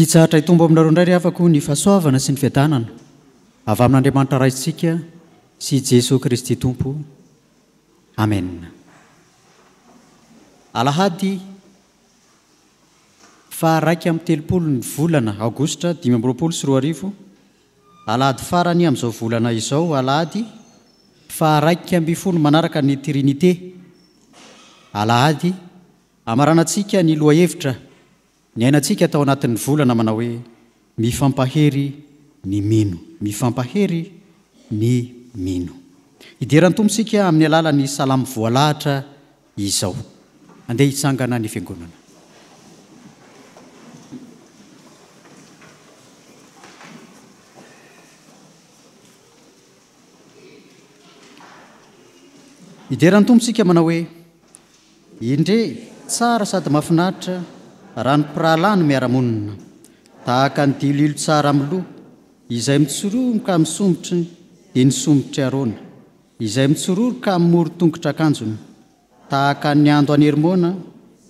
Hitsahatra hitombo aminareo indray ry havako ny fahasoavana sy ny fiadanana avy amin'Andriamanitra Raintsika sy Jesoa Kristy Tompo. Amen. Alahady faha 31 ny volana aogositra 2025, alahady farany amin'izao volana izao, alahady faha 11 manaraka ny Trinite, alahady amaranantsika ny lohahevitra Niainantsika tao anatin'ny volana manao hoe mifampahery ny mino, mifampahery ny mino. Hidera ny Tompo isika amin'ny alalan'ny salamo voalahatra izao. Andeha hitsangana ny fiangonana. Hidera ny Tompo isika manao hoe, Indre, tsara sady mahafinaritra raha ny mpirahalahy no miara-monina, tahaka ny diloilo tsara amin'ny loha, izay mitsoroka amin'ny somotriny dia ny somotr'i Arona, izay mitsororoka amin'ny moron-tongotr'akanjony, tahaka ny ando any Hermona,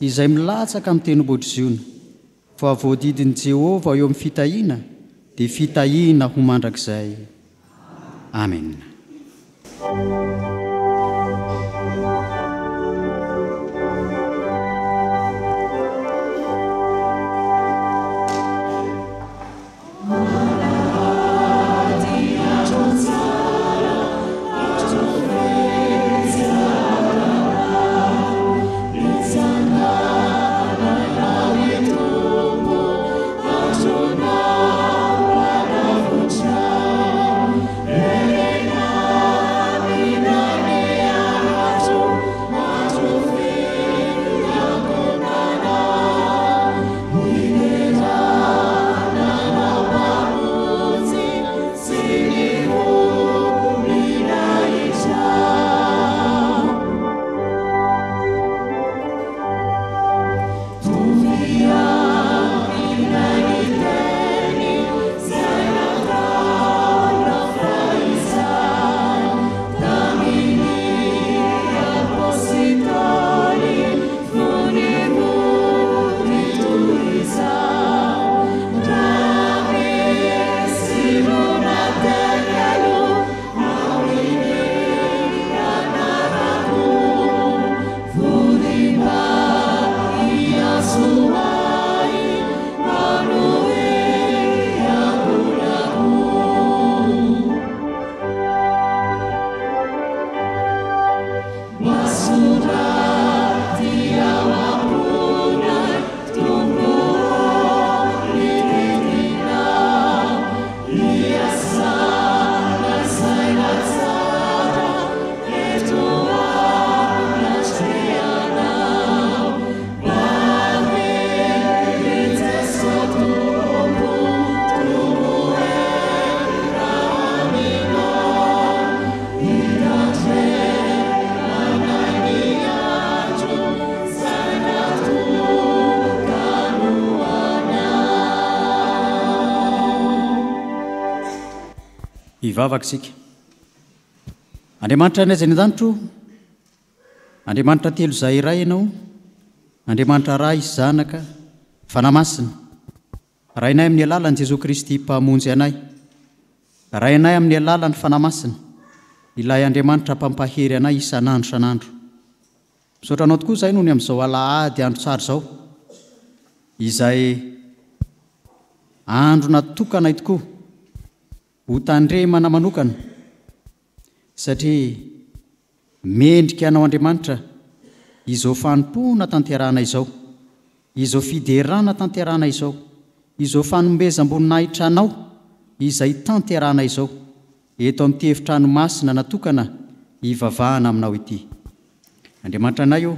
izay milatsaka amin'ny tendrombohitr'i Ziona. Fa voadidin'i Jehovah eo amin'ny fitahiana, dia fitahiana ho mandrakizay. Amena. Hivavaka isika. Andriamanitra Rainay izay any an-danitra o, Andriamanitra telo izay iray Ianao, Andriamanitra Ray, Zanaka, Fanahy Masina. Rainay amin'ny alalan'i Jesoa Kristy Mpamonjy anay. Rainay amin'ny alalan'ny Fanahy Masina, ilay Andriamanitra mpampahery anay isan'andro isan'andro. Misaotra Anao tokoa izahay noho ny amin'izao alahady andro tsara izao, izay andro natokanay tokoa ho tandremana manokana, satria Mendrika anao Andriamanitra izao fanompoana tanterahana izao, izao fiderana tanterahana izao, izao fanomezam-boninahitra anao izay tanterahana izao eto amin'ity efitrano masina natokana hivavahana aminao ity. Andriamanitra anay ô,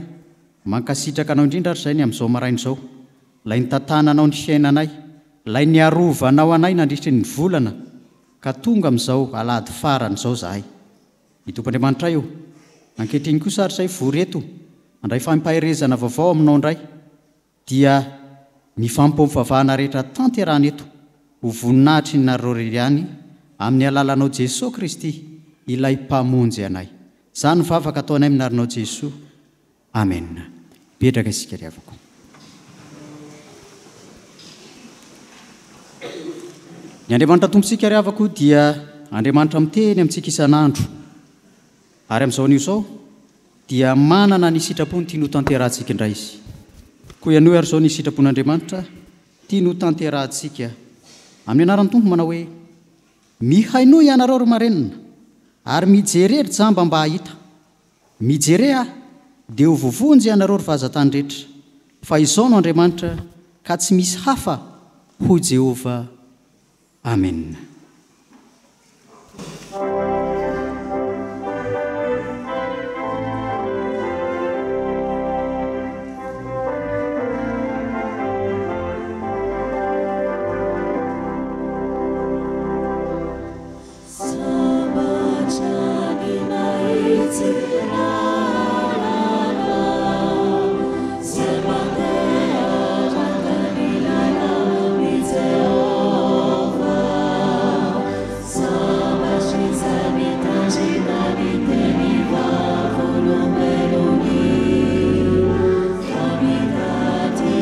mankasitraka anao indrindra ary izay ny amin'izao maraina izao, ilay nitantananao ny fiainanay, ilay niarovanao anay nandritry ny volana ka tonga amin'izao alahady farany izao izahay. Ny Tompo Andriamanitray ô! Ankehitriny kosa ary izay vory eto handray fampaherezana vaovao aminao indray, dia ny fanompoam-pivavahana rehetra tanterahana eto ho voninahitry ny nareo irery ihany amin'ny alalanao Jesoa Kristy ilay Mpamonjy anay. Izany ny vavaka ataonay amin'ny anaranao Jesoa. Amen. Mipetraka isika ry havako. Ny Andriamanitra Tompontsika ry havako dia Andriamanitra miteny amintsika isan'andro. Ary amin'izao anio izao dia manana ny sitrapony tiany hotanterahantsika indray Izy. Koa ianohy ary izao ny sitrapon'Andriamanitra tiany hotanterahantsika. Amin'ny anaran'ny Tompo manao hoe, Mihainoa ianareo ry marenina, ary mijere ry jamba mba hahita. Mijere aho, dia ho voavonjy ianareo ry vazantany rehetra, fa izao no Andriamanitra, ka tsy misy hafa, hoy Jehovah. Amena. Sambatra ny mahitsy lalana, Izay mandeha araka ny lalàn'i Jehovah. Sambatra izay mitandrina ny teny vavolombelony, Ka mitady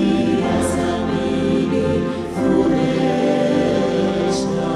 azy amin'ny fo rehetra.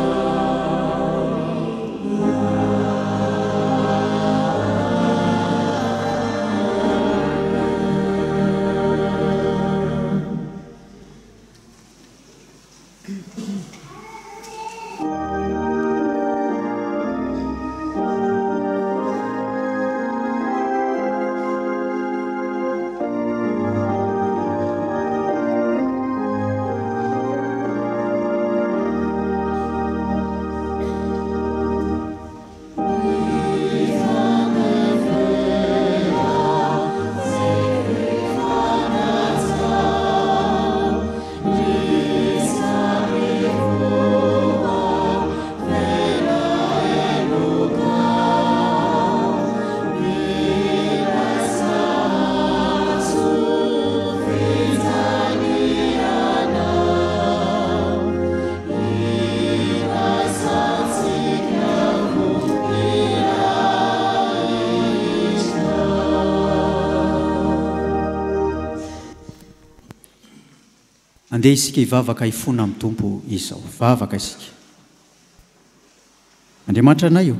Andeha isika hivavaka hifona amin'ny Tompo izao. Vavaka isika. Andriamanitra anay ô,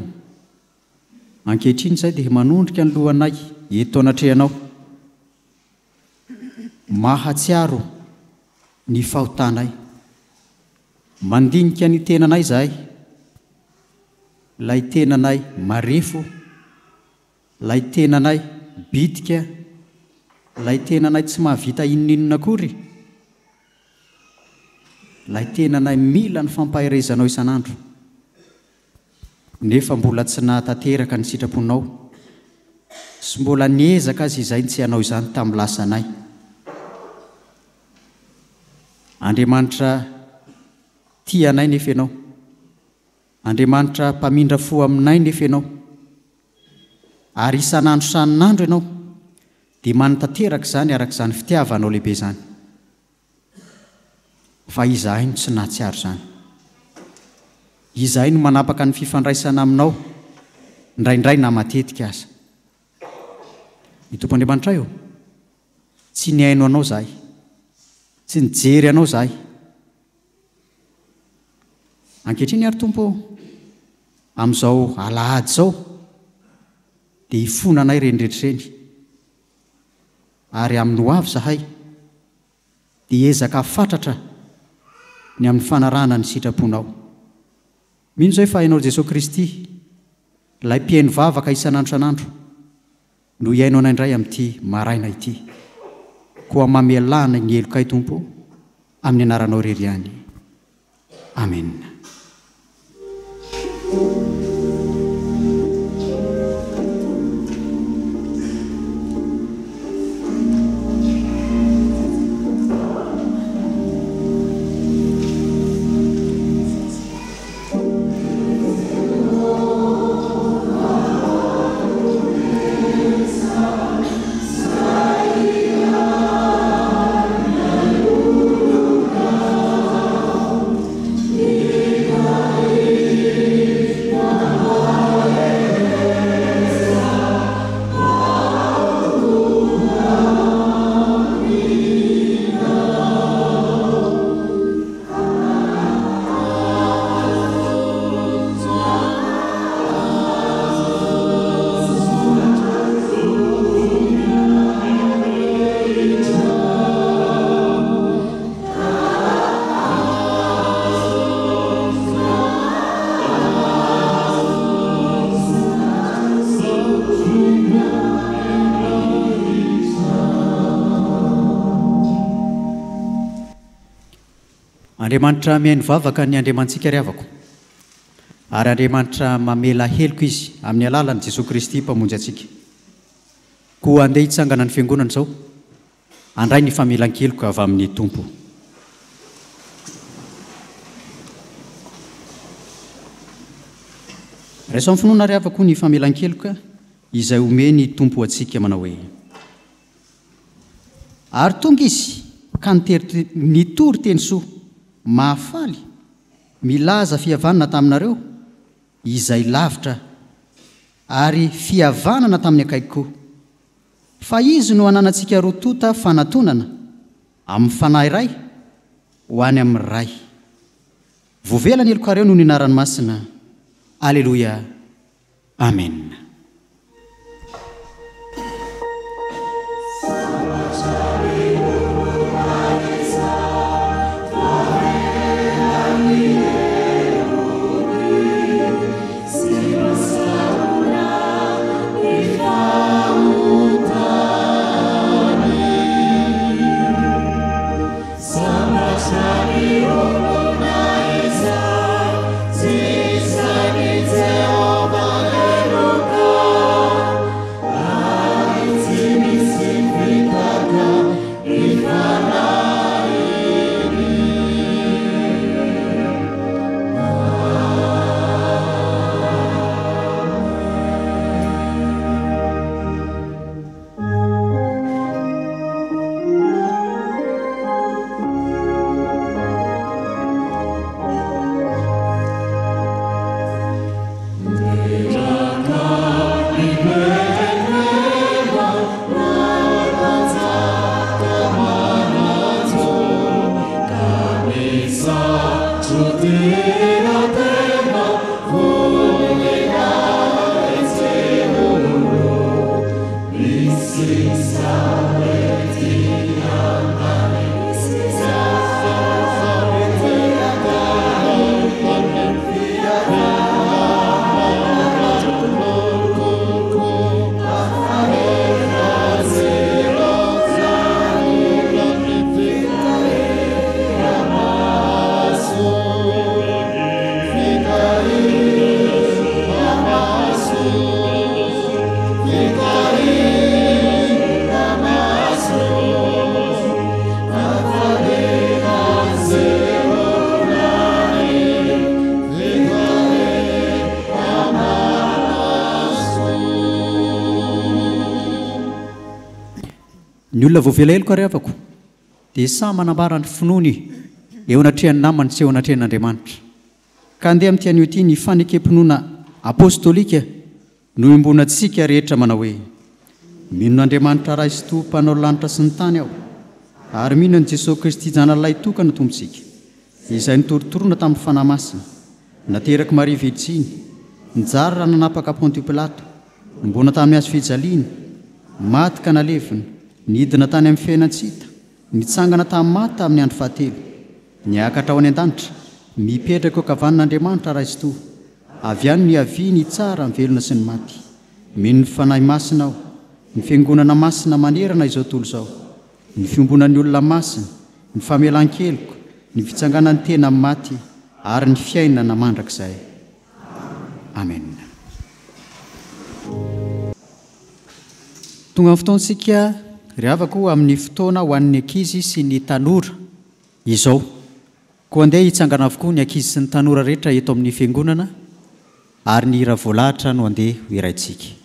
ankehitriny izahay dia manondrika ny lohanay eto anatrehanao. Mahatsiaro ny fahotanay. Mandinika ny tenanay izahay, ilay tenanay marefo, ilay tenanay bitika, ilay tenanay tsy mahavita inon'inona akory, ilay tenanay mila ny fampaherezanao isan'andro. Nefa mbola tsy nahatanteraka ny sitraponao sy mbola niezaka aza izahay ny tsy hanao izany tamin'ny lasanay. Andriamanitra tia anay nefa Ianao. Andriamanitra mpamindra fo aminay nefa Ianao. Ary isan'andro san'andro Ianao dia manatanteraka izany araka izany fitiavanao lehibe izany. Fa izahay no tsy nahatsiaro izany. Izahay no manapaka ny fifandraisana aminao, indraindray na matetika aza. Ny Tompo Andriamanitray ô, tsy nihaino Anao izahay, tsy nijery Anao izahay. Ankehitriny ary Tompo ô, amin'izao alahady izao, dia hifona anay ireny rehetra ireny, ary amin'ny ho avy izahay, dia hiezaka fatratra ny amin'ny fanarahana ny sitraponao. Mino izay fa Ianao Jesoa Kristy, Ilay mpihaino vavaka isan'andro isan'andro, no hihaino anay indray amin'ity maraina ity. Koa mamelà anay ny helokay Tompo, amin'ny anaranao irery ihany. Amena. Andriamanitra mihaino vavaka ny Andriamanitsika ry havako. Ary Andriamanitra mamela heloka Izy amin'ny alalan'i Jesoa Kristy Mpamonjy antsika. Koa andeha hitsangana ny Fiangonana izao, handray ny famelan-keloka avy amin'ny Tompo. Raiso amin'ny finoana ry havako ny famelan-keloka izay omen'ny Tompo antsika manao hoe. Ary tonga izy ka nitory teny soa mahafaly milaza fihavanana taminareo izay lavitra ary fihavanana tamin'ny akaiky koa. Fa izy no ananantsika roa tonta fanatonana amin'ny Fanahy iray ho any amin'ny Ray. Voavela ny helokareo noho ny anarany masina. Aleloia. Amena. Ny olona voavela heloka ry havako dia sahy manambara ny finoany eo anatrehan'ny namany sy eo anatrehan'Andriamanitra. Ka andeha amin'ity anio ity ny fanekem-pinoana apostolika no iombonantsika rehetra manao hoe, Mino an'Andriamanitra Ray sy Tompo Mpanao lanitra sy ny tany aho, ary mino an'i Jesoa Kristy Janalay tokana Tompontsika, izay notorotoroina tamin'ny Fanahy Masina, naterak'i Maria Virjiny, nijaly raha nanapaka Pontio Pilato, nombona tamin'ny hazo fijaliana, maty ka nalevina, nidina tany amin'ny fiainan-tsy hita, nitsangana tamin'ny maty tamin'ny andro fahatelo, niakatra ho any an-danitra, mipetraka eo ankavanan'Andriamanitra Ray sy Toa, Avy any no hiaviany hitsara ny velona sy ny maty. Mino ny Fanahy Masina aho, ny Fiangonana masina manerana izao tontolo izao, ny fiombonan'ny olona masina, ny famelan-keloka, ny fitsanganan'ny tena amin'ny maty, ary ny fiainana mandrakizay. Amena. Tonga ny fotoantsika, ry havako, amin'ny fotoana ho an'ny ankizy sy ny tanora izao. Koa andeha hitsangana avokoa ny ankizy sy ny tanora rehetra eto amin'ny Fiangonana ary ny hira voalahatra no andeha ho hiraintsika.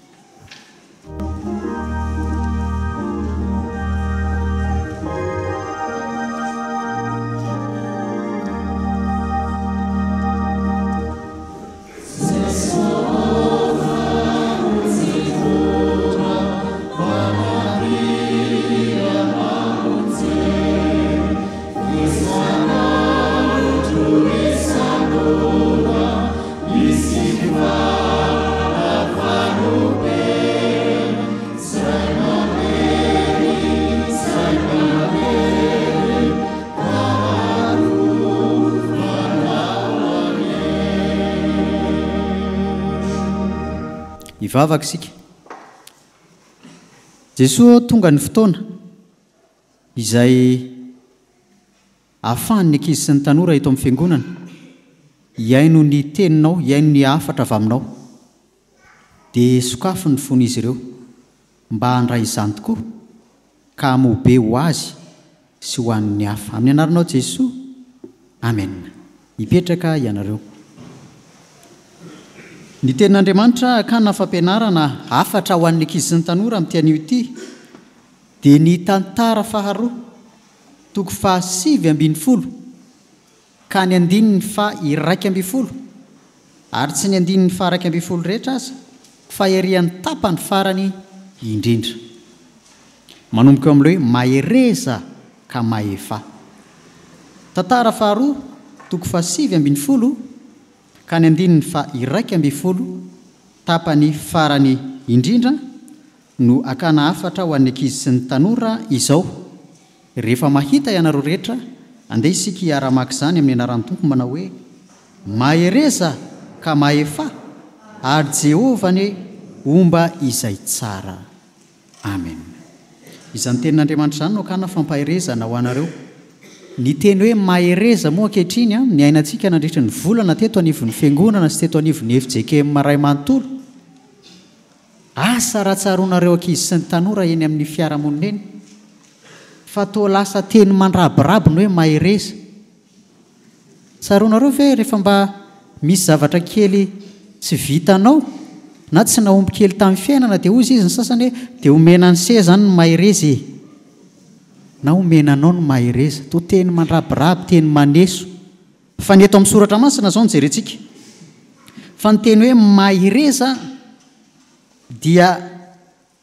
Hivavaka isika. Jesoa ô tonga ny fotoana izay. Ahafahan'ny ankizy sy ny tanora eto amin'ny Fiangonana hihaino ny Teninao, hihaino ny hafatra avy Aminao. Dia sokafy ny fon'izy ireo mba handray izany tokoa ka hamoa be ho azy sy ho an'ny hafa. Amin'ny anaranao Jesoa. Amen. Hipetraka ianareo. Ny Tenin'Andriamanitra hakana fampianarana hafatra ho an'ny ankizy sy ny tanora amin'ity anio ity dia ny tantara faharoa, toko faha 19 ka ny andininy faha-11, ary tsy ny andininy faha-11 rehetra aza, fa ery an'ny tapany farany indrindra. Manomboka eo amin'ilay hoe mahereza ka mahefà. Tantara faharoa, toko faha-19 ka ny andininy faha-11, tapany farany indrindra, no hakana hafatra ho an'ny ankizy sy ny tanora izao. Rehefa mahita ianareo rehetra, andeha isika hiara-hamaky izany amin'ny anaran'ny Tompo manao hoe, Mahereza ka mahefà, ary Jehovah anie homba izay tsara. Amen. Izany tenin'Andriamanitra izany no hakana fampaherezana ho anareo. Ny teny hoe mahereza moa ankehitriny niainantsika nandritra ny volana teto anivon'ny Fiangonana sy teto anivon'ny fjkm iray manontolo. Asa raha tsaroanareo ankizy sy ny tanora eny amin'ny fiarahamonina eny fa toa lasa teny mandrabiraby ny hoe mahereza. Tsaroanareo ve rehefa mba misy zavatra kely tsy vitanao na tsy nahomby kely tamin'ny fiainana dia hozy izy ny sasany hoe dia omena an'se zany ny mahereza e! Na omena anao ny mahereza. Toa teny mandrabiraby, teny maneso. Fa ny eto amin'ny soratra masina izao no jerentsika. Fa ny teny hoe mahereza dia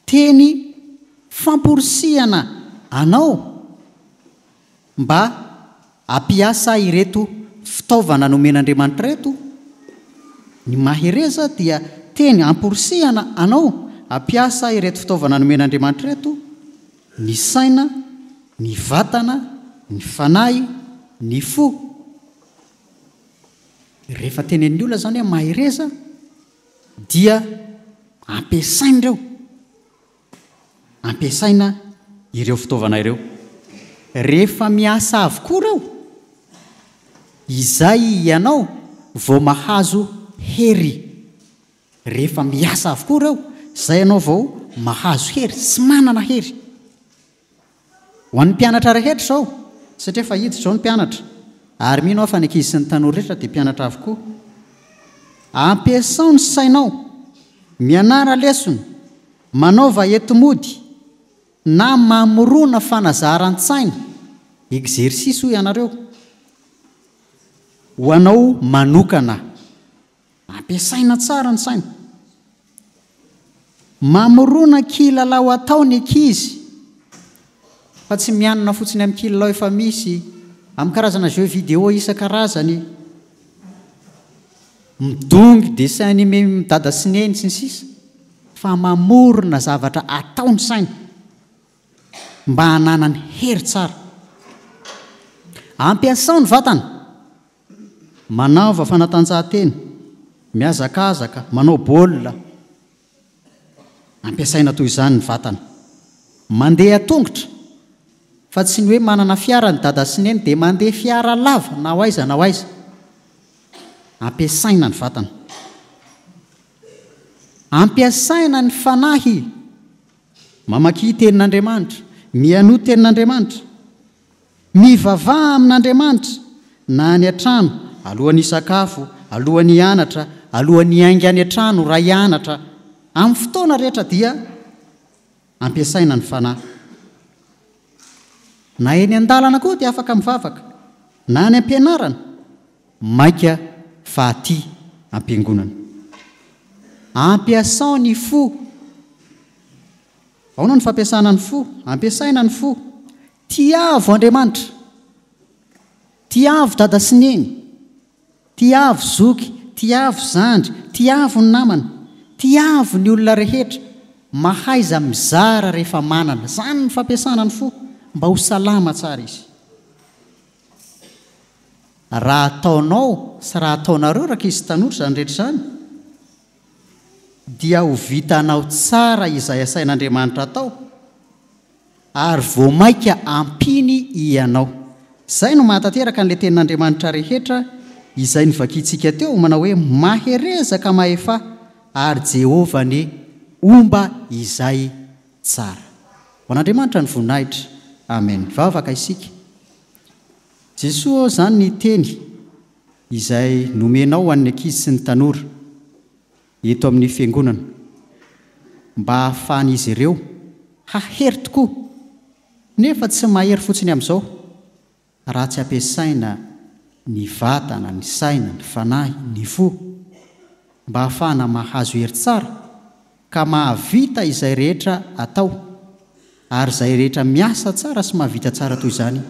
teny famporisihana anao mba hampiasa ireto fitaovana nomen'Andriamanitra ireto. Ny mahereza dia teny amporisihana anao hampiasa ireto fitaovana nomen'Andriamanitra ireto, ny saina, ny vatana, ny fanahy, ny fo. Rehefa tenenin'ny olona izany hoe mahereza dia ampiasaina ireo, ampiasaina ireo fitaovana ireo. Rehefa miasa avokoa ireo, izay ianao vao mahazo hery. Rehefa miasa avokoa ireo, izay ianao vao mahazo hery sy manana hery. Ho an'ny mpianatra rehetra izao, satria efa hiditra izao ny mpianatra, ary mino aho fa ny ankizy sy ny tanora rehetra dia mpianatra avokoa. Ampiasao ny sainao, mianara lesona, manaova enti-mody, na mamorona fanazaran-tsaina, exercice hoy ianareo, ho anao manokana. Ampiasaina tsara ny saina. Mamorona kilalao atao ny ankizy fa tsy mianina fotsiny amin'ny kilalao efa misy, amin'ny karazana jeux vidéo isan-karazany, midongy dessin animé dada sy neny sy ny sisa fa mamorona zavatra atao ny saina mba hananany hery tsara. Ampiasao ny vatana. Manaova fanatanjahantena, mihazakazaka, manao baolina. Ampiasaina toy izany ny vatana. Mandeha an-tongotra, fa tsy ny hoe manana fiara ny dada sy neny dia mandeha fiara lava na ho aiza na ho aiza. Ampiasaina ny vatana. Ampiasaina ny fanahy. Mamakia tenin'Andriamanitra, mihainoa tenin'Andriamanitra. Mivavaha amin'Andriamanitra, na any an-trano, alohan'ny hisakafo, alohan'ny hianatra, alohan'ny hiainga any an-trano raha hianatra. Amin'ny fotoana rehetra dia ampiasaina ny fanahy. Na eny an-dalana koa dia afaka mivavaka, na any am-pianarana, mainka fa aty am-piangonana. Ampiasao ny fo. Ahoana ny fampiasana ny fo? Ampiasaina ny fo. Tiavo Andriamanitra. Tiavo dada sy neny. Tiavo zoky, tiavo zandry, tiavo ny namana. Tiavo ny olona rehetra. Mahaiza mizara rehefa manana. Izany ny fampiasana ny fo mba ho salama tsara izy. Raha ataonao sy raha ataonareo rankizy sy tanora izany rehetra izany dia ho vitanao tsara izay asain'Andriamanitra atao. Ary vao mainka ampiany ianao. Izay no mahatanteraka an'ilay tenin'Andriamanitra rehetra izay novakintsika teo manao hoe mahereza ka mahefà ary Jehovah anie homba izay tsara. Ho an'Andriamanitra ny voninahitra. Amen. Vavaka isika. Jesoa ô izany ny teny izay nomenao ho an'ny ankizy sy ny tanora eto amin'ny fiangonana mba hahafahan'izy ireo hahery tokoa nefa tsy mahery fotsiny amin'izao raha tsy ampiasaina ny vatana, ny saina, ny fanahy, ny fo mba hahafahana mahazo hery tsara ka mahavita izay rehetra atao ary izay rehetra miasa tsara sy mahavita tsara toy izany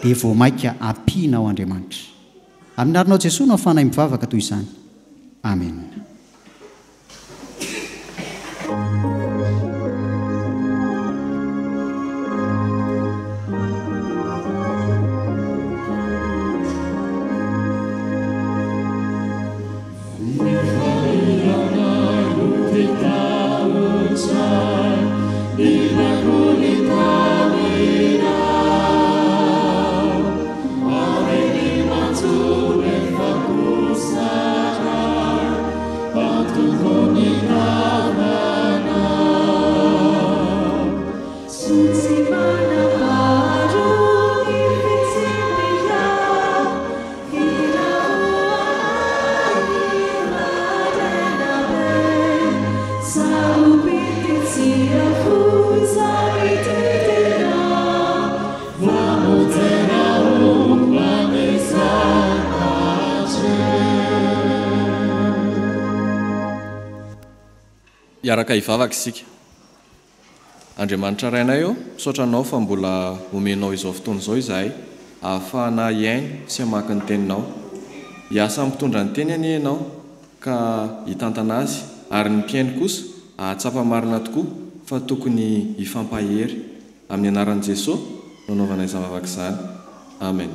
dia vao maika ampiana ao Andriamanitra. Amin'ny anaranao Jesoa no ahafahanay mivavaka toy izany. Amena. Hiaraka hivavaka isika. Andriamanitra Rainay ô, misaotra Anao fa mbola omenao izao fotoana izao izahay ahafahana hihaino sy hamaky ny Teninao. Hiasa amin'ny mpitondra ny Teny anie Ianao ka hitantana azy ary ny mpihaino kosa hahatsapa marina tokoa fa tokony hifampahery. Amin'ny anaran'i Jesoa no anaovana izany vavaka izany. Amen.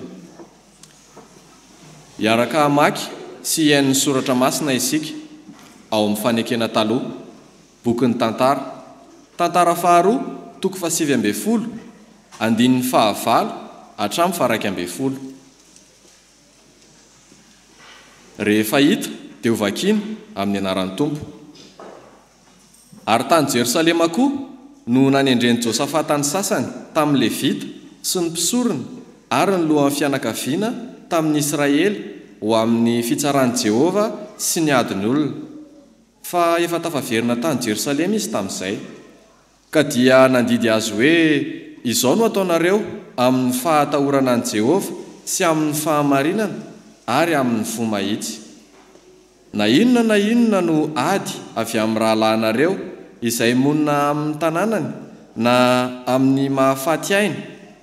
Hiaraka hamaky sy hihaino ny Soratra Masina isika ao amin'ny Fanekena Taloha. Bokin'ny Tantara. Tantara faharoa, toko fahasivy ambin'ny folo, andininy fahavalo hatramin'ny faha-iraika ambin'ny folo. Rehefa hita dia hovakiana amin'ny anaran'ny Tompo. Ary tany Jerosalema koa no nanendren'i Josafata ny sasany tamin'ny Levita sy ny mpisorona ary ny lohan'ny fianakaviana tamin'ny Israely ho amin'ny fitsaran'i Jehovah sy ny adin'ny olona. Fa efa tafaverina tany Jerosalema izy tamin'izay. Ka dia nandidy azy hoe, Izao no hataonareo amin'ny fahatahorana an'i Jehovah sy amin'ny fahamarinana ary amin'ny fo mahitsy. Na inona na inona no ady avy amin'ny rahalahinareo izay monina amin'ny tanànany, na amin'ny mahafaty aina,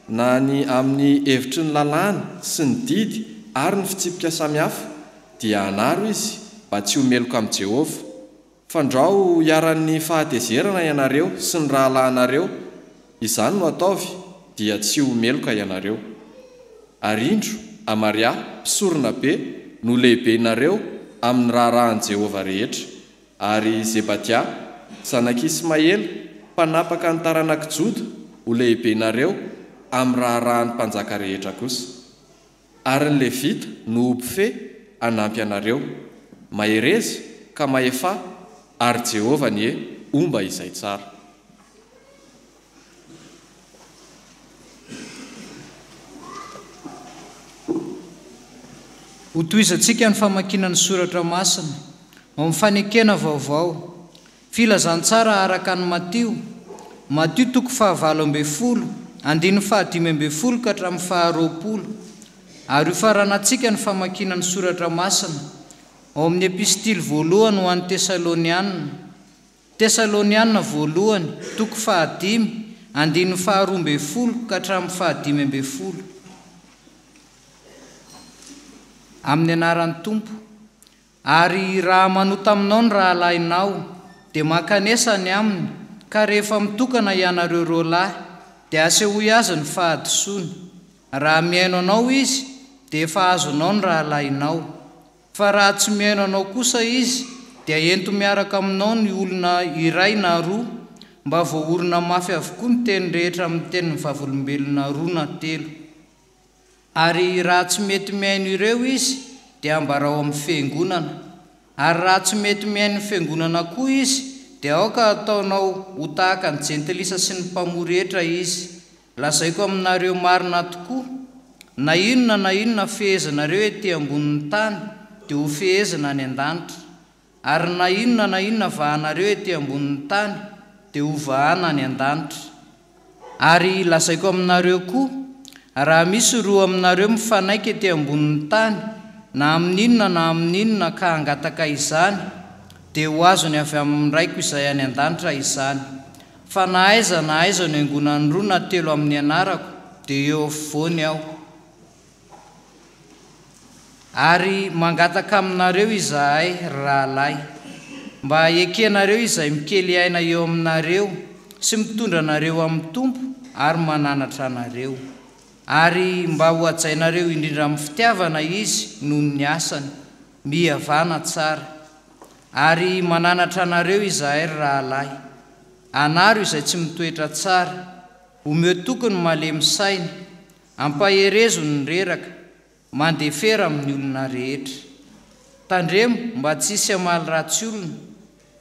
na ny amin'ny hevitry ny lalàna sy ny didy ary ny fitsipika samihafa, dia anaro izy mba tsy ho meloka amin'i Jehovah. Fandrao hiharan'ny fahatezerana ianareo sy ny rahalahinareo, izany no ataovy, dia tsy ho meloka ianareo. Ary indro, Amaria, mpisoronabe, no lehibenareo amin'ny raharahan'i Jehovah rehetra, ary Zebadia, zanak'i Ismaela, mpanapaka ny taranak'i Joda, ho lehibenareo amin'ny raharahan'ny mpanjaka rehetra kosa. Ary ny Levita no ho mpifehy hanampy anareo. Mahereza ka mahefà, ary Jehovah anie homba izay tsara. Hotohizantsika ny famakiana ny soratra masina ao amin'ny fanekena vaovao. Filazantsara araka an'i Matio, Matio toko fahavalo ambin'ny folo, andininy fahadimy ambin'ny folo ka hatramin'ny faharoapolo, ary hofaranantsika ny famakiana ny Soratra Masina ao amin'ny Epistily voalohany ho an'ny Tesaloniana, Tesaloniana voalohany, toko fahadimy, andininy faharoa ambin'ny folo ka hatramin'ny fahadimy ambin'ny folo. Amin'ny anaran'ny Tompo. Ary raha manota aminao ny rahalahinao, dia mankanesa any aminy, ka rehefa mitokana ianareo roa lahy, dia asehoy azy ny fahadisoany. Raha mihaino anao izy, dia efa azonao ny rahalahinao. Fa raha tsy mihaino anao kosa izy, dia ento miaraka aminao ny olona iray na roa, mba voaorina mafy avokoa ny teny rehetra amin'ny tenin'ny vavolombelona roa na telo. Ary raha tsy mety mihaino ireo izy, dia ambarao amin'ny fiangonana. Ary raha tsy mety mihaino ny fiangonana koa izy, dia aoka hataonao ho tahaka ny jentilisa sy ny mpamory hetra izy. Lazaiko aminareo marina tokoa, na inona na inona fehezinareo ety ambonin'ny tany, dia hofehezina any an-danitra. Ary na inona na inona vahanareo ety ambonin'ny tany, dia hovahana any an-danitra. Ary lazaiko aminareo koa, raha misy roa aminareo mifanaiky ety ambonin'ny tany, na amin'inona na amin'inona ka hangataka izany, dia ho azony avy amin'ny Raiko izay any an-danitra izany. Fa na aiza na aiza no iangonan'ny roa na telo amin'ny anarako, dia eo afovoany Aho. Ary mangataka aminareo izahay, ry rahalahy, mba hekenareo izay mikely aina eo aminareo sy mitondra anareo amin'ny Tompo ary mananatra anareo. Ary mba hohajainareo indrindra amin'ny fitiavana izy noho ny asany. Mihavàna tsara. Ary mananatra anareo izahay, ry rahalahy, anaro izay tsy mitoetra tsara, omeo toky ny malemy saina, Ampaherezo ny reraka, mandefera amin'ny olona rehetra. Tandremo mba tsy hisy hamaly ratsy olona,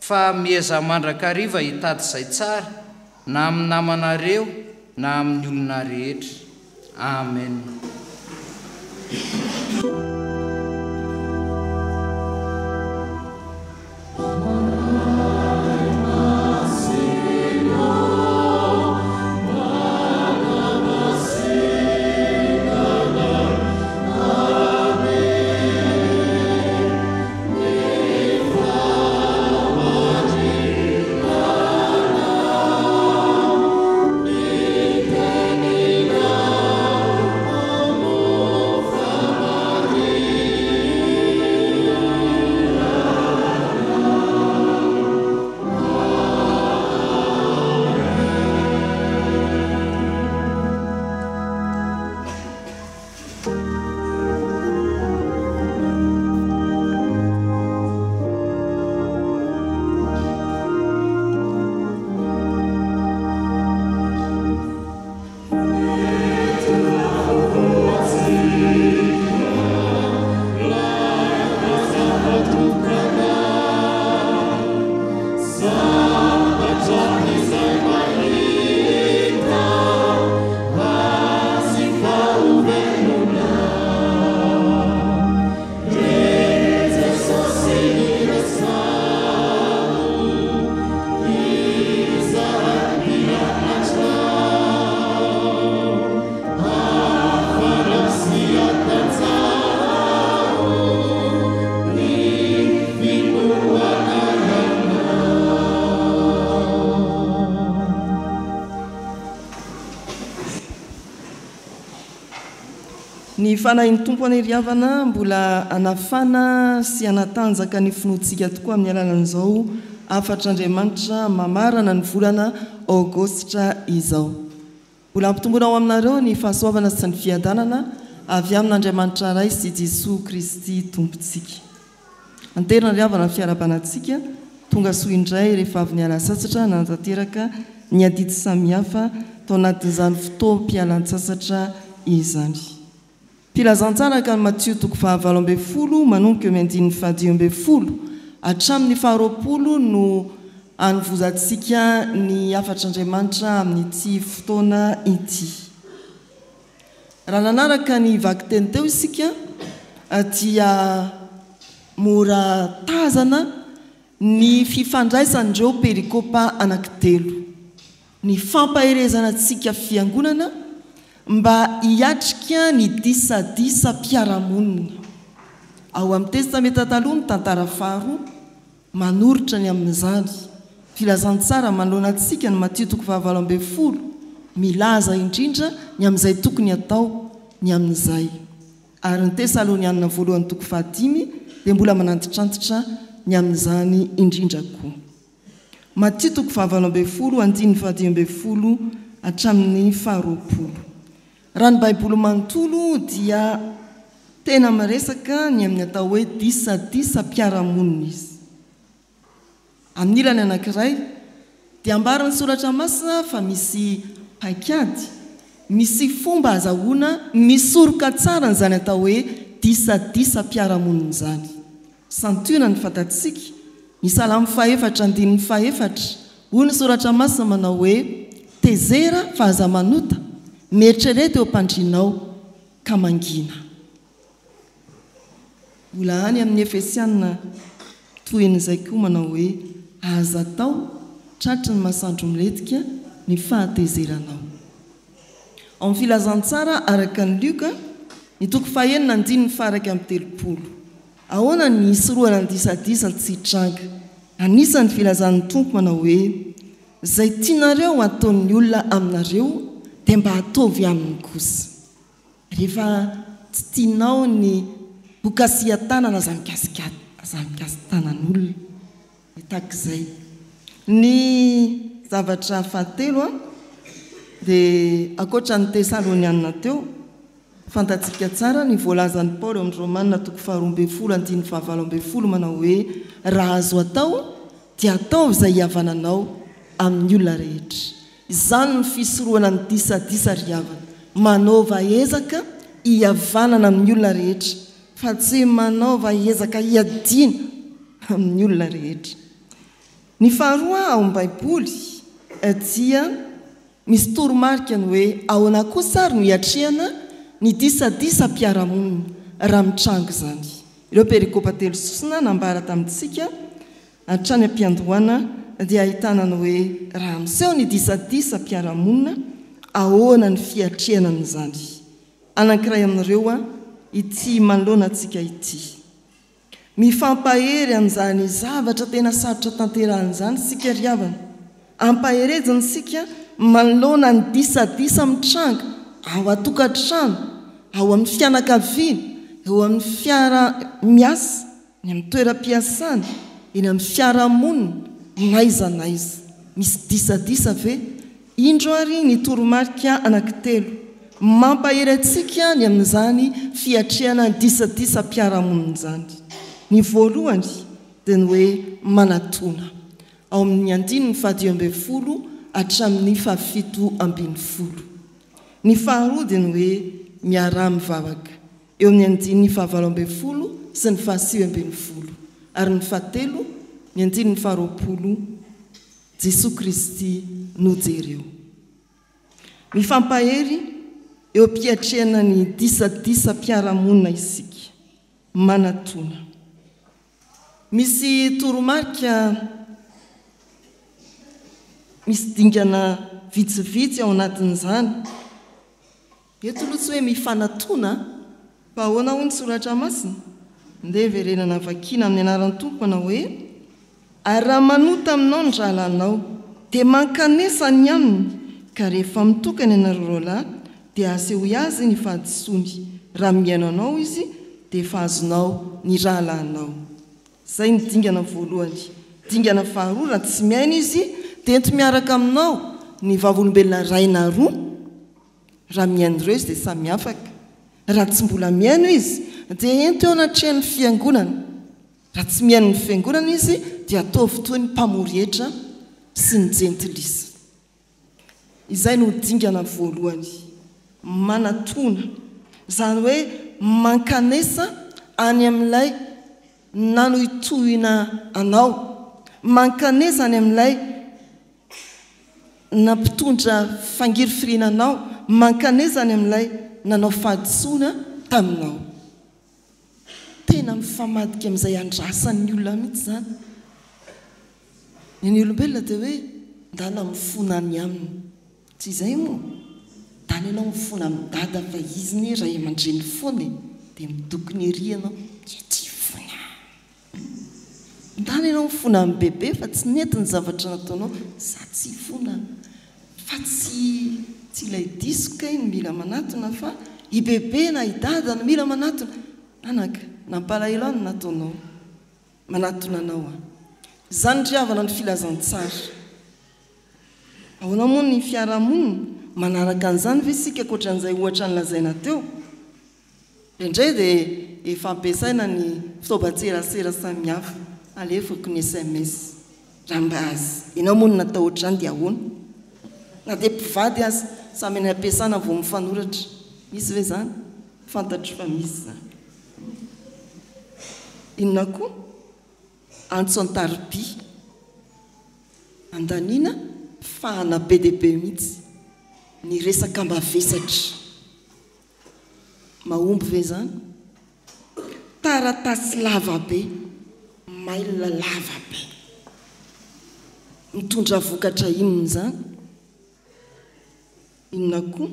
fa miezaha mandrakariva hitady izay tsara, na amin'ny namanareo na amin'ny olona rehetra. Amen. Ny Fanahin'ny Tompo anie ry havana mbola hanafana sy hanatanjaka ny finoantsika tokoa amin'ny alalan'izao hafatr'Andriamanitra mamarana ny volana Aogositra izao. Mbola hampitomboina ao aminareo ny fahasoavana sy ny fiadanana avy amin'Andriamanitra Ray sy Jesoa Kristy Tompontsika. Anterina ry havana ny fiarahabana antsika, tonga soa indray rehefa avy niala sasatra nanatanteraka ny adidy samihafa tao anatin'izany fotoam-pialan-tsasatra izany. Filazantsara araka an'i Matio toko faha 18 manomboka eo amin'ny andininy faha 15 hatramin'ny faha 20 no hanovozantsika ny hafatr'Andriamanitra amin'ity fotoana ity. Raha nanaraka ny vakiteny teo isika dia mora tazana ny fifandraisan'ireo perikopa anankitelo. Ny fampaherezana antsika fiangonana mba hiatrika ny disadisam-piarahamonina. Ao amin'ny Testamenta Taloha ny tantara faharoa manoritra ny amin'izany. Filazantsara manoloana antsika ny Matio toko fahavalo 18 milaza indrindra ny amin'izay tokony hatao ny amin'izay. Ary ny Tesalonianina voalohany toko fahadimy dia mbola manantitrantitra ny amin'izany indrindra koa. Matio toko fahavalo 18 andininy faha 15 hatramin'ny faharoapolo. Raha ny Baiboly manontolo dia tena miresaka ny amin'ny atao hoe disadisam-piarahamonina izy. Amin'ny ilany anankiray dia ambaran'ny Soratra Masina fa misy paikady. Misy fomba azahoana misoroka tsara an'izany atao hoe disadisam-piarahamonina izany. Santionany fantatsika, ny Salamo fahefatra andininy fahefatra, hoy ny Soratra Masina manao hoe, Tezera fa aza manota, mieritrereta eo am-pandrianao ka mangina. Mbola any amin'ny Efesiana tohin'izay koa manao hoe, Aza atao tratry ny masoandro milentika ny fahatezeranao. Ao amin'ny Filazantsara araka an'i Lioka, ny toko fahenina andininy faha-31. Ahoana ny hisorohana ny disadisa tsy hitranga? Anisan'ny filazan'ny Tompo manao hoe, Izay tianareo hataon'ny olona aminareo dia mba ataovy aminy kosa. Rehefa tsy tianao ny ho kasihan-tanana aza mikasika aza mikasi-tanan'olona. Dia tahaka izay. Ny zavatra fahatelo dia ankoatra ny Tesalonianina teo, fantatsika tsara ny voalazan'i Paoly ao amin'ny Romana toko faharoa ambin'ny folo andininy fahavalo ambin'ny folo manao hoe raha azo atao dia ataovy izay hihavananao amin'ny olona rehetra. Izany no fisorohana ny disadisa ry havana. Manaova ezaka hihavanana amin'ny olona rehetra fa tsy manaova ezaka hiadiana amin'ny olona rehetra. Ny faharoa ao amin'ny Baiboly dia misy toromarika ny hoe ahoana kosa ary no hiatrehana ny disadisam-piarahamonina raha mitranga izany. Ireo perikopa telo sosona nambara tamintsika hatrany am-piandohana dia ahitana ny hoe raha miseho ny disadisam-piarahamonina, ahoana ny fiatrehana an'izany. Anankiray amin'ireo ity manoloana antsika ity. Mifampahery amin'izany zavatra tena sarotra tanterahina izany isika ry havana. Ampaherezina isika manoloana ny disadisa mitranga ao an-tokantrano, ao amin'ny fianakaviana, eo amin'ny fiara-miasa, Any amin'ny toeram-piasana, eny amin'ny fiarahamonina, n'aiza n'aiza. Misy disadisa ve? Indro ary ny toromarika anankitelo mampahery antsika ny amin'izany fiatrehana ny disadisam-piarahamonina izany. Ny voalohany dia ny hoe manatona, ao amin'ny andininy fahadimy ambin'ny folo hatramin'ny fahafito ambin'ny folo. Ny faharoa dia ny hoe miaraha mivavaka. eo amin'ny andininy fahavalo ambin'ny folo sy ny fahasivy ambin'ny folo, ary ny fahatelo, ny andininy faharoapolo, Jesoa Kristy no jereo. Mifampahery eo am-piatrehana ny disadisam-piarahamonina isika. Manatona. Misy toromarika misy dingana vitsivitsy ao anatin'izany. Eto aloha tsy hoe mifanatona a! Fa ahoana hoy ny soratra masina? Ndeha hiverenana vakiana amin'ny anaran'ny Tompo manao hoe, Ary raha manota aminao ny rahalahinao, dia mankanesa any aminy, ka rehefa mitokana ianareo roalahy, dia asehoy azy ny fahadisoany, raha mihaino anao izy, dia efa azonao ny rahalahinao. Izay ny dingana voalohany. Dingana faharoa, raha tsy mihaino izy, dia ento miaraka aminao ny vavolombelona iray na roa, Raha mihaino ireo izy dia samy afaka. Raha tsy mbola mihaino izy dia ento eo anatrehan'ny fiangonana. Raha tsy mihaino ny fiangonana izy dia ataovy toy ny mpamory hetra sy ny jentilisa. Izay no dingana voalohany. Manatona. Izany hoe mankanesa any amin'ilay nanohitohina anao. Mankanesa any amin'ilay nampitondra fangirifiriana anao, mankanesa any amin'ilay nanao fahadisoana taminao. Tena mifamadika amin'izay andrasan'ny olona mihitsy izany. Ny an'ny olombelona dia hoe ndana mifona any aminy. Tsy izay moa? Ndana ianao mifona amin'i dada fa izy anie ray aman-dreny foana e! Dia midokona ery ianao, dia tsy hifona. Ndana ianao mifona amin'i bebe fa tsy nety ny zavatra nataonao, za tsy hifona fa tsy tsy ilay diso kay no mila manatona fa i bebe na i dada no mila manatona, anaka nampalahelo ahy ny nataonao, manatona anao aho. Izany ry havana ny filazantsara. Ahoana moa ny fiarahamonina? Manaraka an'izany ve isika ankoatran'izay ohatra nolazaina teo? Indraindray dia efa ampiasaina ny fitaovan-tserasera samihafa, alefako ny sms. Raha mba azy ianao moa no natao ohatr'izany dia ahoana? Na dia mpivady aza. Samy any am-piasana vao mifanoratra. Misy ve izany? Fantatro fa misy izany. Inona koa? Antso an-tariby. Andaniana fahana be dia be mihitsy. Ny resaka mavesatra. Mahomby ve izany? Taratasy lava be, mail lava be. Mitondra vokatra inona izany? Inona koa?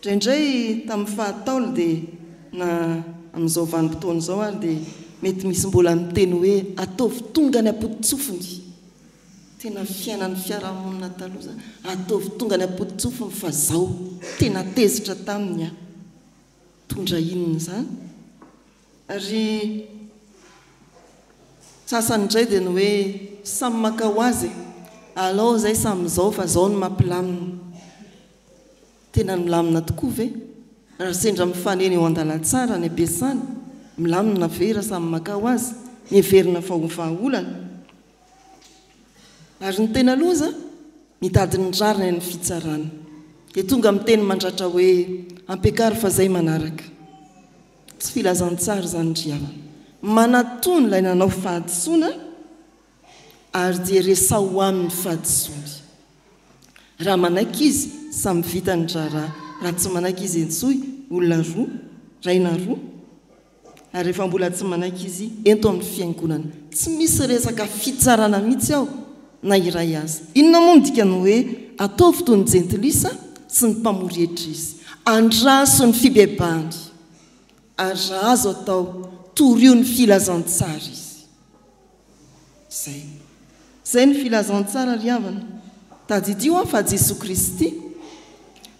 Indraindray tamin'ny fahataolo dia na amin'izao vanim-potoana izao ary dia mety misy mbola miteny hoe ataovy tonga any am-poto-tsofiny. Tena fiainan'ny fiarahamonina taloha izany. Ataovy tonga any am-poto-tsofiny fa zao tena tezitra taminy aho. Mitondra inona izany? Ary sasany indray dia ny hoe samy maka ho azy e! Alao izay samy izao fa izao no mampilamina. Tena milamina tokoa ve? Raha sendra mifanena eo an-dalantsara any am-piasana, milamina ve raha samy maka ho azy? Ny heverina fa ho vahaolana. Ary ny tena loza, mitady ny rariny any fitsarana. Dia tonga miteny mandratra hoe ampiakaro fa zay manaraka. Tsy filazantsara izany ry havana. Manatona ilay nanao fahadisoana ary dia resaho aminy fahadisoany. Raha manaiky izy, samy vita ny raharaha. Raha tsy manaiky izy entsoy olona roa, ray na roa. Ary rehefa mbola tsy manaiky izy, ento amin'ny fiangonana. Tsy misy resaka fitsarana mihitsy ao, na iray aza. Inona moa no dikan'ny hoe ataovy toy ny jentilisa sy ny mpamory hetra izy? Andraso ny fibebahany. Ary raha azo atao, torio ny filazantsara izy. Izay. Izay ny filazantsara ry havana. Tadidio an fa Jesoa Kristy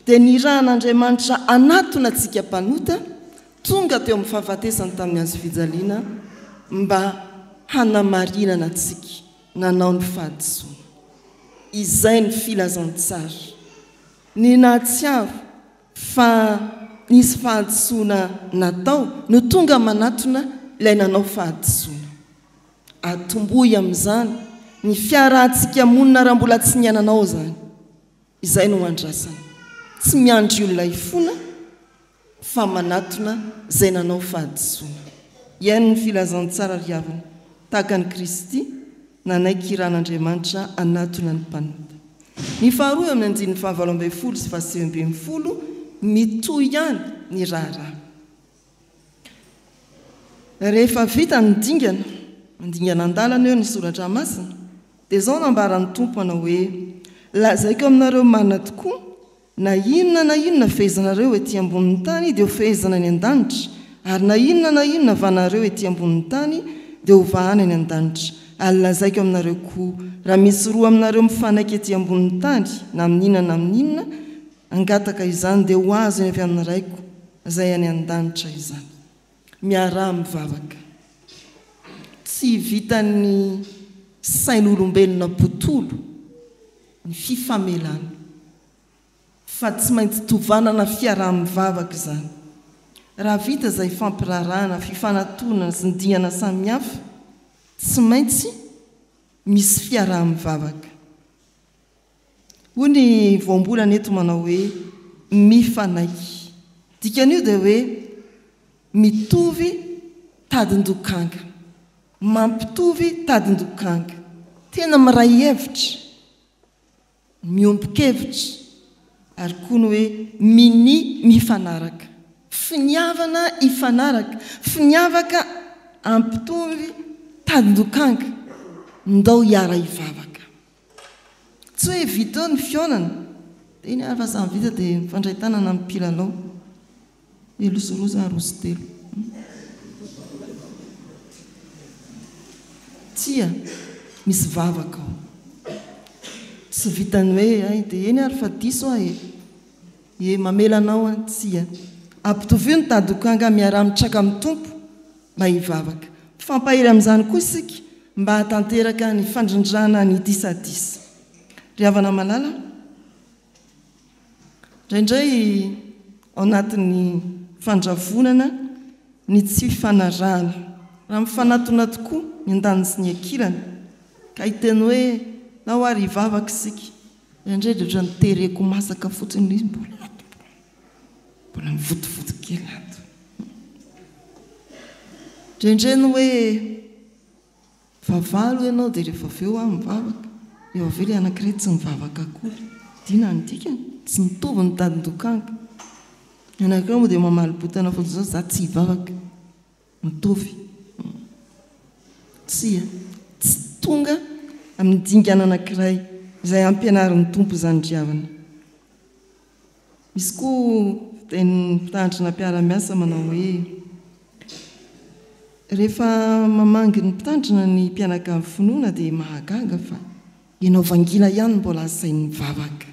dia nirahan'Andriamanitra hanatona antsika mpanota tonga teo amin'ny fahafatesany tamin'ny hazofijaliana mba hanamarinana antsika nanao ny fahadisoana. Izay ny filazantsara. Ny nahatsiaro fa nisy fahadisoana natao no tonga manatona ilay nanao fahadisoana. Atombohy amin'izany ny fiarahantsika monina raha mbola tsy niainanao izany. Izay no andrasana. Tsy miandry olona hifona fa manatona izay nanao fahadisoana. Hihaino ny filazantsara ry havana, tahaka an'i Kristy nanaiky hiran'Andriamanitra hanatona ny mpanota. Ny faharoa eo amin'ny andininy fahavalo ambin'ny folo sy fahasivy ambin'ny folo, mitohy ihany ny raharaha. Rehefa vita ny dingana, mandingana an-dalana eo ny soratra masina, dia izao nambaran'ny Tompo manao hoe, Lazaiko aminareo marina tokoa, na inona na inona fehezanareo ety ambonin'ny tany dia ho fehezana any an-danitra, ary na inona na inona vanareo ety ambonin'ny tany dia ho vahana any an-danitra. Ary lazaiko aminareo koa, raha misy roa aminareo mifanaiky ety ambonin'ny tany, na amin'inona na amin'inona, hangataka izany dia ho azony avy amin'ny Raiko izay any an-danitra izany. Miaraha mivavaka. Tsy vitan'ny sain'olombelona botolo ny fifamelana fa tsy maintsy tovanana fiaraha-mivavaka izany. Raha vita izay fampiraharahana, fifanatonana sy ny dingana samihafa, tsy maintsy misy fiaraha-mivavaka. Hoy ny voambolana eto manao hoe mifanaiky. Dikan'io dia hoe mitovy tadin-dokanga. Mampitovy tadin-dokanga. Tena miray hevitra, miombon-kevitra ary koa ny hoe minia mifanaraka. Finiavana hifanaraka, finiavaka hampitovy tadin-dokanga. Ndao hiara-hivavaka. Tsy hoe vita eo ny fihaonana, dia iny ary fa samy vita dia mifandray tanana amin'ny mpilalao. Telo sy roa sa roa sy telo? Tsia, misy vavaka ao. Tsy vitan'ny hoe hay dia eny ary fa diso aho e. Ie, mamela anao aho. Tsia. Ampitovio ny tady-dokanga miaraha-mitraka amin'ny Tompo mba hivavaka. Mifampahery amin'izany koa isika mba hahatanteraka ny fandrindrana ny disadisa. Ry havana malala, indraindray ao anatin'ny fandravonana ny tsy fifanarahana, raha mifanatona tokoa ny andaniny sy ny ankilany, ka hiteny hoe, Ndao ary hivavaka isika. Indraindray dia ohatran'ny tereko masaka fotsiny ilay izy mbola ato, mbola mivontovonto kely ato. Indraindray ny hoe vavaha aloha ianao dia rehefa avy eo aho mivavaka, rehefa avy eo ilay anankiray tsy mivavaka akory. Dina ny dikany, tsy mitovy ny tadin-dokanga. Ny anankiray moa dia mamaly bontana fotsiny izao, za tsy hivavaka. Mitovy. Tsia, tsy tonga amin'ny dingana anankiray izay ampianarin'ny Tompo izany ry havana. Misy koa fitenin'ny mpitandrina mpiara-miasa manao hoe, Rehefa mamangy ny mpitandrina ny mpianakavy finoana dia mahagaga fa ianao vangiana ihany no mbola asainy mivavaka.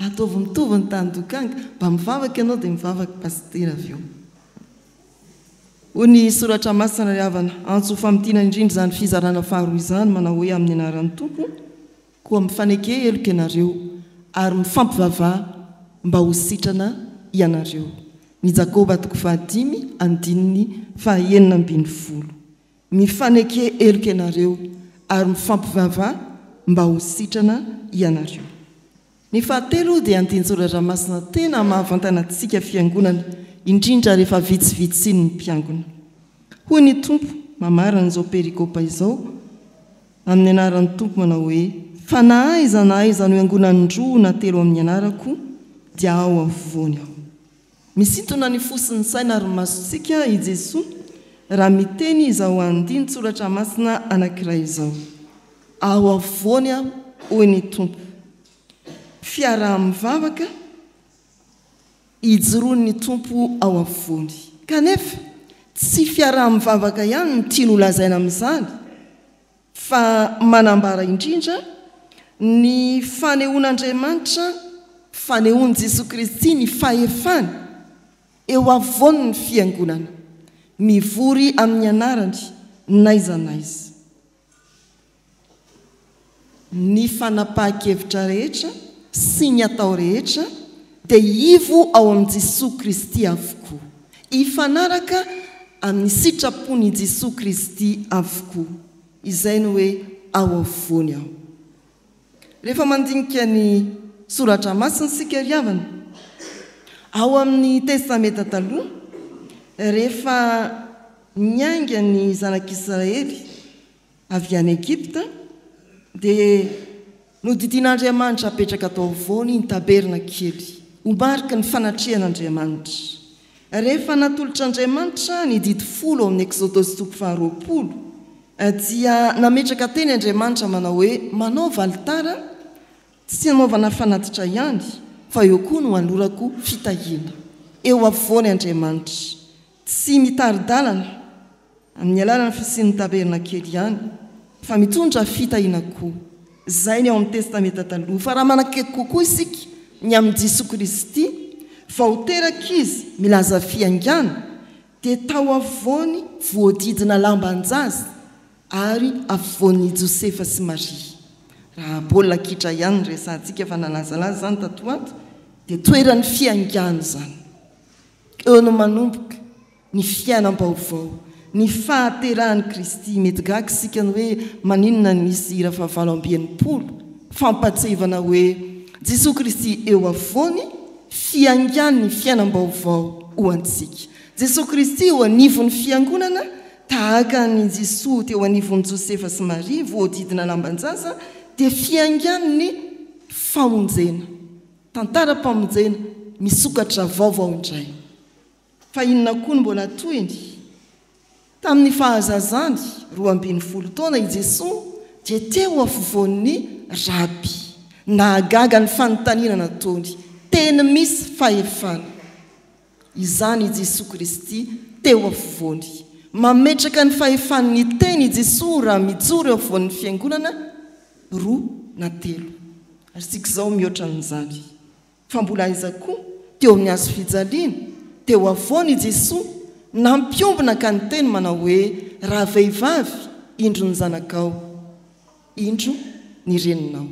Ataovy mitovy ny tany-dokanga, mba mivavaka ianao dia mivavaka pasitera avy eo. Hoy ny Soratra Masina, Ry havana, antso ho famintinana indrindra izany fizarana faharoa izany, manao hoe, Amin'ny anaran'ny Tompo, koa mifaneke heloka ianareo, ary mifampivavaha mba ho sitrana ianareo. Ny Jakoba toko fahadimy andininy fahaenina ambinifolo. Mifaneke heloka ianareo, ary mifampivavaha mba ho sitrana ianareo. Ny fahatelo dia andinin-tsoratra masina tena mahavantana antsika fiangonana, indrindra rehefa vitsivitsy ny mpiangona. Hoy ny Tompo mamarana izao perikopa izao amin'ny anaran'ny Tompo manao hoe, Fa na aiza na aiza no iangonan'ny roa na telo amin'ny anarako, dia ao afovoany Aho. Misintona ny fo sy ny saina ary ny masontsika i Jesoa raha miteny izao andinin-tsoratra masina anankiray izao. Ao afovoany aho, hoy ny Tompo. Fiaraha-mivavaka ijoroan'ny Tompo ao afovoany. Kanefa, tsy fiaraha-mivavaka ihany no tiany holazaina amin'izany, fa manambara indrindra ny fanehoan'Andriamanitra, fanehoan'i Jesoa Kristy ny fahefany eo afovoan'ny Fiangonana, mivory amin'ny anarany n'aiza n'aiza. Ny fanapahan-kevitra rehetra sy ny atao rehetra dia ivo ao amin'i Jesoa Kristy avokoa. Hifanaraka amin'ny sitrapon'i Jesoa Kristy avokoa. Izay no hoe ao afovoany aho. Rehefa mandinika ny Soratra Masina isika ry havana, ao amin'ny Testamenta Taloha, rehefa niainga ny Zanak'Israely avy any Egypta, dia nodidian'Andriamanitra hapetraka tao afovoany ny tabernakely, ho mariky ny fanatrehan'Andriamanitra. Rehefa natolotr'Andriamanitra ny Didy Folo ao amin'ny Eksodosy toko faharoapolo, dia nametraka teny Andriamanitra manao hoe, Manaova alitara, tsy hanaovana fanatitra ihany, fa eo koa no hanolorako fitahiana. Eo afovoany Andriamanitra. Tsy mitari-dalana amin'ny alalan'ny fisian'ny tabernakely ihany, fa mitondra fitahiana koa. Izay ny ao amin'ny Testamenta Taloha. Fa raha manakaiky kokoa isika ny amin'i Jesoa Kristy, vao teraka Izy, milaza fiaingàna, dia tao afovoany voadidina lamban-jaza ary afovoan'i Josefa sy Maria. Raha baolina kitra ihany no resahantsika fa nalazalaza izany tato ho ato, dia toeran'ny fiaingàna izany. Eo no manomboka ny fiainam-baovao, ny fahaterahan'i Kristy. Mety gaga isika ny hoe maninona no misy hira fahavalo 68, fampatsiahivana hoe Jesoa Kristy eo afovoany, fiaingan'ny fiainam-baovao ho antsika. Jesoa Kristy eo anivon'ny Fiangonana, tahaka an'i Jesoa teo anivon'i Josefa sy Maria voahodidina lamban-jaza, dia fiaingan'ny famonjena. Tantaram-pamonjena misokatra vaovao indray. Fa inona koa no mbola tohiny? Tamin'ny fahazazany, 12 taona, i Jesoa dia teo afovoan'ny raby. Nahagaga ny fanontaniana nataony. Teny misy fahefana. Izany i Jesoa Kristy teo afovoany. Mametraka ny fahefan'ny teny i Jesoa raha mijoro eo afovoan'ny fiangonana roa na telo. Ary isika izao mihoatra an'izany. Fa mbola aiza koa? Teo amin'ny hazo fijaliana, teo afovoany i Jesoa, nampiombona ka niteny manao hoe, Ravehivavy, indro ny zanakao, indro ny reninao.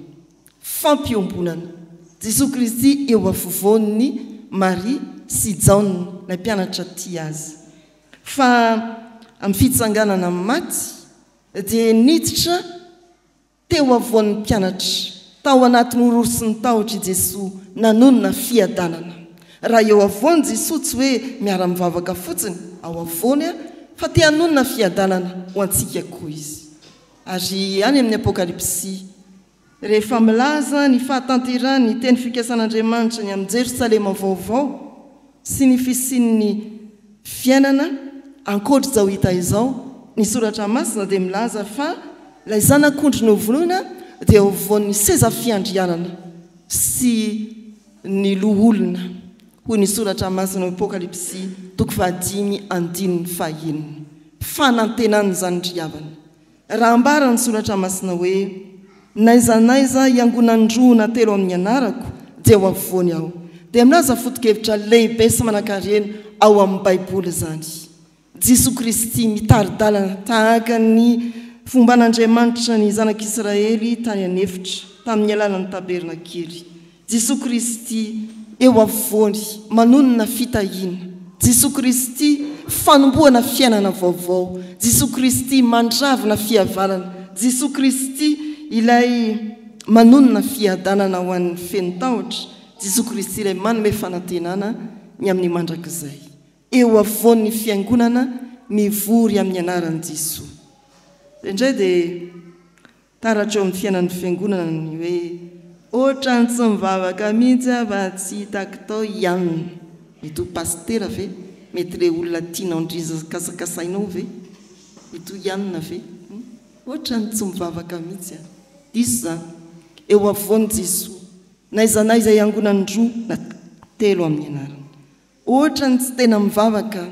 Fampiombonana. Jesoa Kristy eo afovoan'i Maria sy Jaona, ilay mpianatra tia Azy. Fa amin'ny fitsanganana amin'ny maty dia niditra teo afovoan'ny mpianatra. Tao anatin'ny horohoro sy ny tahotra i Jesoa nanonona fiadanana. Raha eo afovoany Jesoa tsy hoe miara-mivavaka fotsiny ao afovoany fa te hanonona fiadanana ho antsika koa Izy. Ary any amin'ny Apokalypsy, rehefa milaza ny fahatanterahan'ny teny fikasan'Andriamanitra ny amin'i Jerosalema vaovao sy ny fisian'ny fiainana ankoatr'izao hita izao, ny Soratra Masina dia milaza fa ilay Zanak'ondry novonoina dia ho voan'ny seza fiandrianana sy ny loholona, hoy ny Soratra Masina ao Apokalypsy toko fahadimy andininy fahenina. Fanantenana izany ry havana. Raha ambara ny Soratra Masina hoe, N'aiza n'aiza hiangonan'ny roa na telo amin'ny anarako, dia ho afovoany aho, dia milaza foto-kevitra lehibe sy manankarena ao amin'ny Baiboly izany. Jesoa Kristy mitari-dalana tahaka ny fomban'Andriamanitra ny Zanak'Israely tany an'efitra, tamin'ny alalan'ny tabernakely. Jesoa Kristy eo afovoany, manonona fitahiana. Jesoa Kristy fanombohana fiainana vaovao. Jesoa Kristy mandravona fihavanana. Jesoa Kristy ilay manonona fiadanana ho an'ny feno tahotra. Jesoa Kristy ilay manome fanantenana ny amin'ny mandrakizay. Eo afovoan'ny Fiangonana mivory amin'ny anaran'i Jesoa. Indraindray dia Taratra eo amin'ny fiainan'ny fiangonana ny hoe ohatran'ny tsy mivavaka mihitsy aho fa tsy hitako tao i anona. Mety ho pasitera ve? Mety le olona tianao indrindra kasakasainao ve? Mety ho i anona ve? Hum? Ohatran'ny tsy mivavaka mihitsy aho. Diso izany. Eo afovoan'i Jesoa. N'aiza n'aiza iangonan'ny roa na telo amin'ny anarany. Ohatran'ny tsy tena mivavaka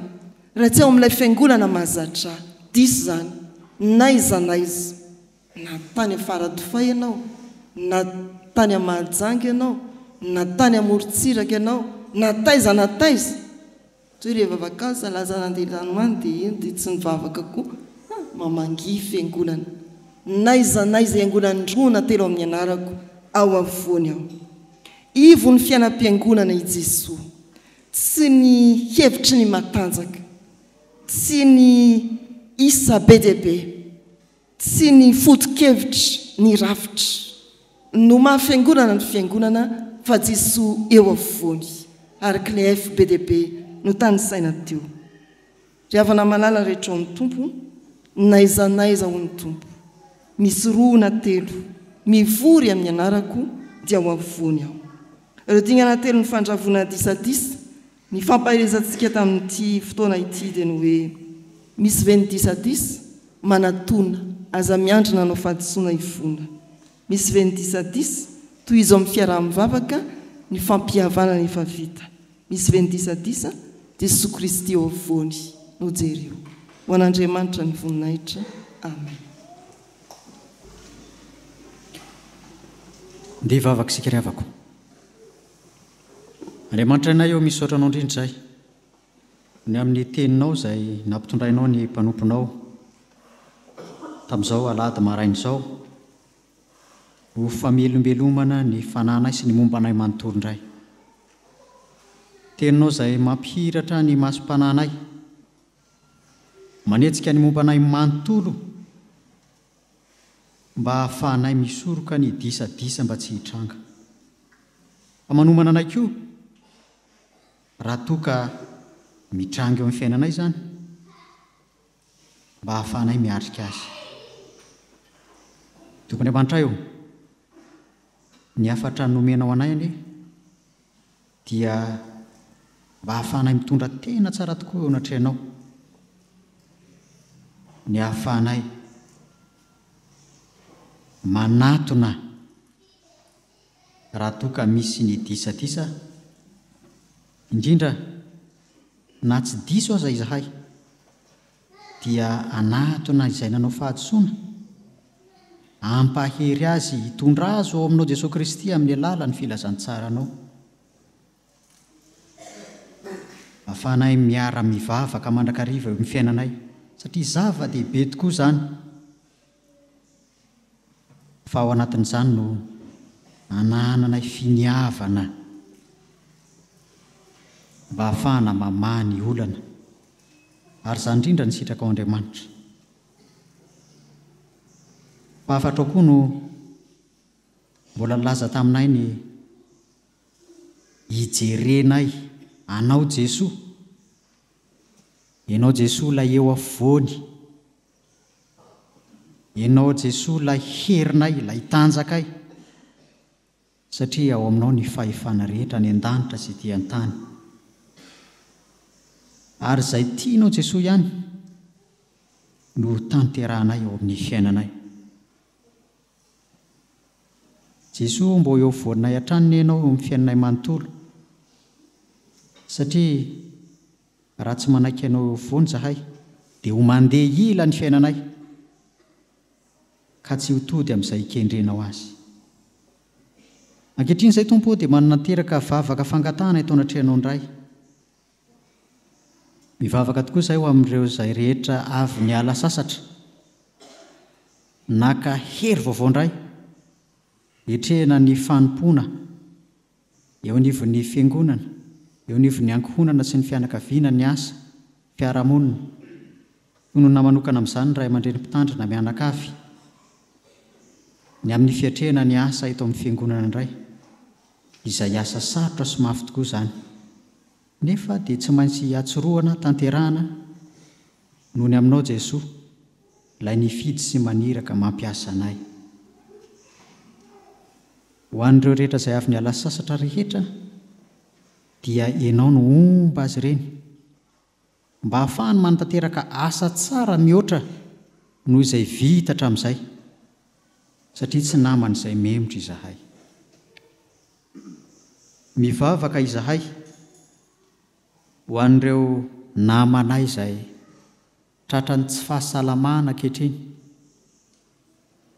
raha tsy ao amin'ilay fiangonana mahazatra ahy. Diso izany. N'aiza n'aiza. Na tany Faradofay ianao, na tany Mahajanga ianao, na tany amorontsiraka ianao, na taiza na taiza. Toy rehefa vacances lasa nandeha tany ho any dia iny dia tsy nivavaka koa. Ha, mamangia fiangonana. N'aiza n'aiza iangonan'ny roa na telo amin'ny anarako, ao afovoany aho. Ivon'ny fiainam-piangonana i Jesoa. Tsy ny hevitry ny matanjaka, tsy ny isa be dia be, tsy ny foto-kevitry ny rafitra no maha fiangonana ny fiangonana fa Jesoa eo afovoany, araka ilay F be dia be notanisaina teo. Ry havana malala rehetra ao amin'ny Tompo, n'aiza n'aiza hoy ny Tompo, misy roa na telo mivory amin'ny anarako dia ho afovoany aho. Ireo dingana telon'ny fandravona disadisa ny fampaherezantsika tamin'ity fotoana ity dia ny hoe, misy ve ny disadisa? Manatona, aza miandry nanao fahadisoana hifona. Misy ve ny disadisa? Tohizo amin'ny fiaraha-mivavaka ny fampihavanana efa vita. Misy ve ny disadisa? Jesoa Kristy eo afovoany no jereo. Ho an'Andriamanitra ny voninahitra. Amen. Ndeha hivavaka isika ry havako. Andriamanitra Rainay ô misaotra Anao indrindra izahay ny amin'ny teninao izay nampitondrainao ny mpanomponao tamin'izao alahady maraina izao. Ho famelombelomana ny fananay sy ny momba anay manontolo indray. Teninao izay mampihiratra ny masom-pananay, manetsika ny momba anay manontolo mba hahafahanay misoroka ny disadisa mba tsy hitranga. Fa manomana anay koa raha toa ka mitranga eo amin'ny fiainanay izany. Mba hahafahanay miatrika azy. Tompo Andriamanitray ô, ny hafatra nomenao anay anie dia mba hahafahanay mitondra tena tsara tokoa eo anatrehanao, ny hahafahanay manatona raha toa ka misy ny disadisa, indrindra na tsy diso aza izahay dia hanatona izay nanao fahadisoana, hampahery azy hitondra azy ho ao aminao Jesoa Kristy amin'ny alalan'ny filazantsaranao. Ahafahanay miara-mivavaka mandrakariva eo amin'ny fiainanay satria zava-dehibe tokoa izany. Fa ao anatin'izany no anananay finiavana mba hahafahana mamaha ny olana. Ary izany indrindra ny sitrakao Andriamanitra. Fa hafatrao koa no. Mbola nilaza taminay ny hijerenay Anao Jesoa. Ianao Jesoa ilay eo afovoany. Ianao Jesoa ilay herinay, ilay tanjakay. Satria ao aminao ny fahefana rehetra any an-danitra sy ety an-tany. Ary izay tianao Jesoa ihany no ho tanterahanay ao amin'ny fiainanay. Jesoa ô mbô eo afovoanay hatrany ne Ianao eo amin'ny fiainanay manontolo. Satria raha tsy manaiky Anao eo afovoany izahay dia ho mandeha ila ny fiainanay. Ka tsy ho tody amin'izay ikendrenao azy. Ankehitriny izay Tompo ô dia mananteraka vavaka fangatahana eto anatrehanao indray. Mivavaka tokoa izahay ho amin'ireo izay rehetra avy niala sasatra, naka hery vaovao indray, hiatrehana ny fanompoana eo anivon'ny Fiangonana, eo anivon'ny ankohonana sy ny fianakaviana, ny asa, fiarahamonina. Tononina manokana amin'izany ny ray aman-dreny mpitandrina mianakavy, ny amin'ny fiatrehana ny asa eto amin'ny Fiangonana indray, izay asa sarotra sy mafy tokoa izany. Nefa dia tsy maintsy atsorohana, tanterahana, noho ny aminao Jesoa, ilay nifidy sy maniraka mampiasa anay. Ho an'ireo rehetra izay avy niala sasatra rehetra, dia Ianao no homba azy ireny, mba hahafahany manatanteraka asa tsara mihoatra noho izay vita hatramin'izay, satria tsy naman'izay memotra izahay. Mivavaka izahay ho an'ireo namanay izay tratran'ny tsy fahasalamana ankehitriny,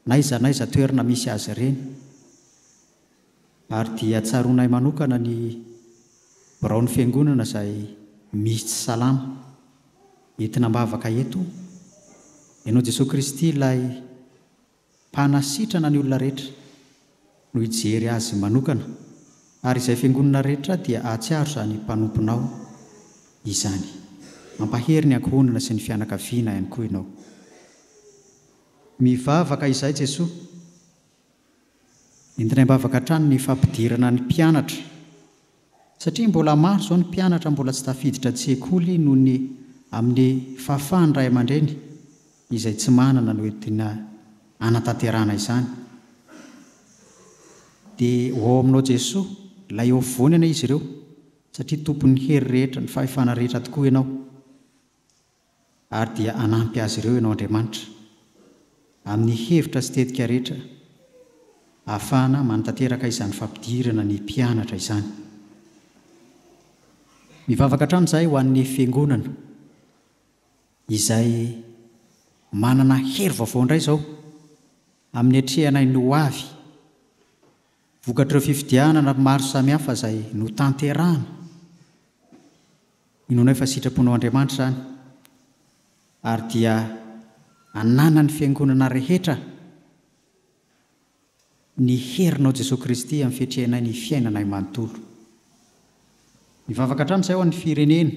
n'aiza n'aiza toerana misy azy ireny, ary dia tsaroanay manokana ny biraon'ny Fiangonana izay misy tsy salama, entina am-bavaka eto, Ianao Jesoa Kristy ilay Mpanasitrana ny olona rehetra no hijery azy manokana, ary izay fiangonana rehetra dia hahatsiaro izany mpanomponao izany. Mampahery ny ankohonana sy ny fianakaviana ihany koa ianao. Mivavaka izahay Jesoa. Entinay am-bavaka hatrany ny fampidirana ny mpianatra satria mbola maro izao ny mpianatra mbola tsy tafiditra an-tsekoly noho ny amin'ny fahafahan'ny ray aman-dreny izay tsy manana no entina hanatanterahana izany. Dia ho ao aminao Jesoa, ilay eo afovoany anie izy ireo satria tompon'ny hery rehetra, ny fahefana rehetra tokoa Ianao. Ary dia hanampy azy ireo Ianao Andriamanitra, amin'ny hevitra sy tetika rehetra ahafahana manatanteraka izany fampidirana ny mpianatra izany. Mivavaka hatrany izahay ho an'ny Fiangonana izay manana hery vaovao indray izao amin'ny atrehanay ny ho avy vokatr'ireo fifidianana maro samihafa izay notanterahana. Inoanay fa sitraponao Andriamanitra izany ary dia ananan'ny Fiangonana rehetra ny herinao Jesoa Kristy amin'ny fiatrehanay ny fiainanay manontolo. Mivavaka hatrany izahay ho an'ny firenena.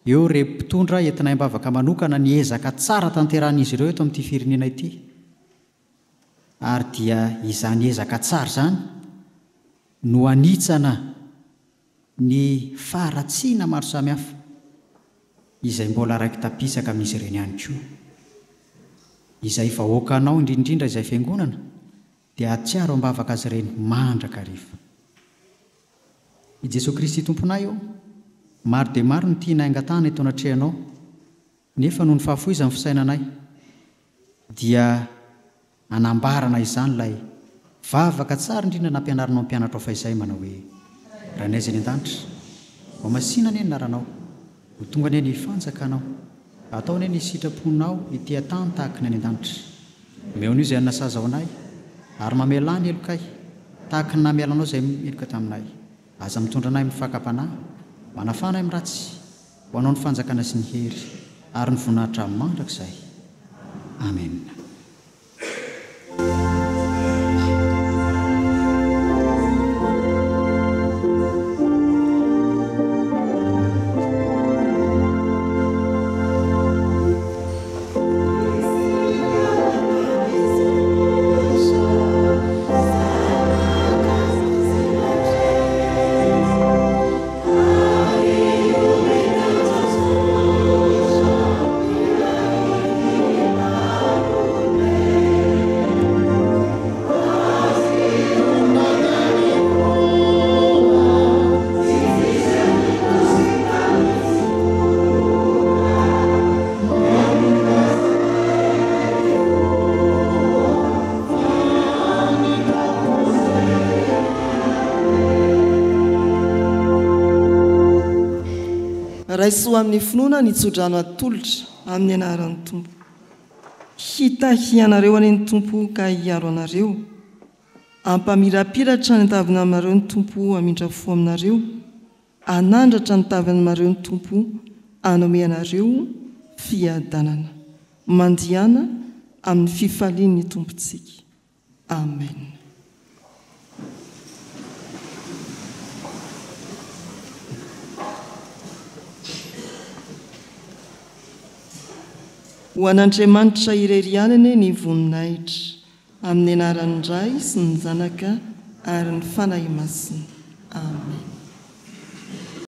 Eo ireo mpitondra entinay am-bavaka manokana ny ezaka tsara tanterahan'izy ireo eto amin'ity firenena ity. Ary dia izany ezaka tsara izany no hanitsana ny faharatsiana maro samihafa izay mbola raiki-tapisaka amin'izy ireny ihany koa. Izay vahoakanao indrindra indrindra izay fiangonana dia hahatsiaro am-bavaka azy ireny mandrakariva. I Jesoa Kristy Tomponay ô, maro dia maro ny tianay angatahana eto anatrehanao, nefa noho ny fahafoizan'ny fisainanay dia Anambarana izany ilay vavaka tsara indrindra nampianarinao ny mpianatrao fahizay manao hoe, Rainay izay any an-danitra, ho masina anie ny anaranao, ho tonga anie ny fanjakanao, atao anie ny sitraponao ety an-tany tahaka ny any an-danitra. Omeo anio izay hanina sahaza ho anay, ary mamelà ny helokay, tahaka ny namelanao izay meloka taminay. Aza mitondra anay amin'ny fakam-panahy, manafaha anay amin'ny ratsy. Ho anao ny fanjakana sy ny hery ary ny voninahitra mandrakizay. Amena. Raiso amin'ny finoana ny tsodrano atolotra amin'ny anaran'ny Tompo. Hitahy anareo anie ny Tompo ka hiaro anareo. Hampamirapiratra ny taviny aminareo ny Tompo hamindra fo aminareo. Hanandratra ny taviny aminareo ny Tompo hanome anareo fiadanana. Mandehana amin'ny fifalian'ny Tompontsika. Amen. Ho an'Andriamanitra irery ihany anie ny voninahitra, amin'ny anaran'ny Ray sy ny Zanaka ary ny Fanahy Masina. Amen.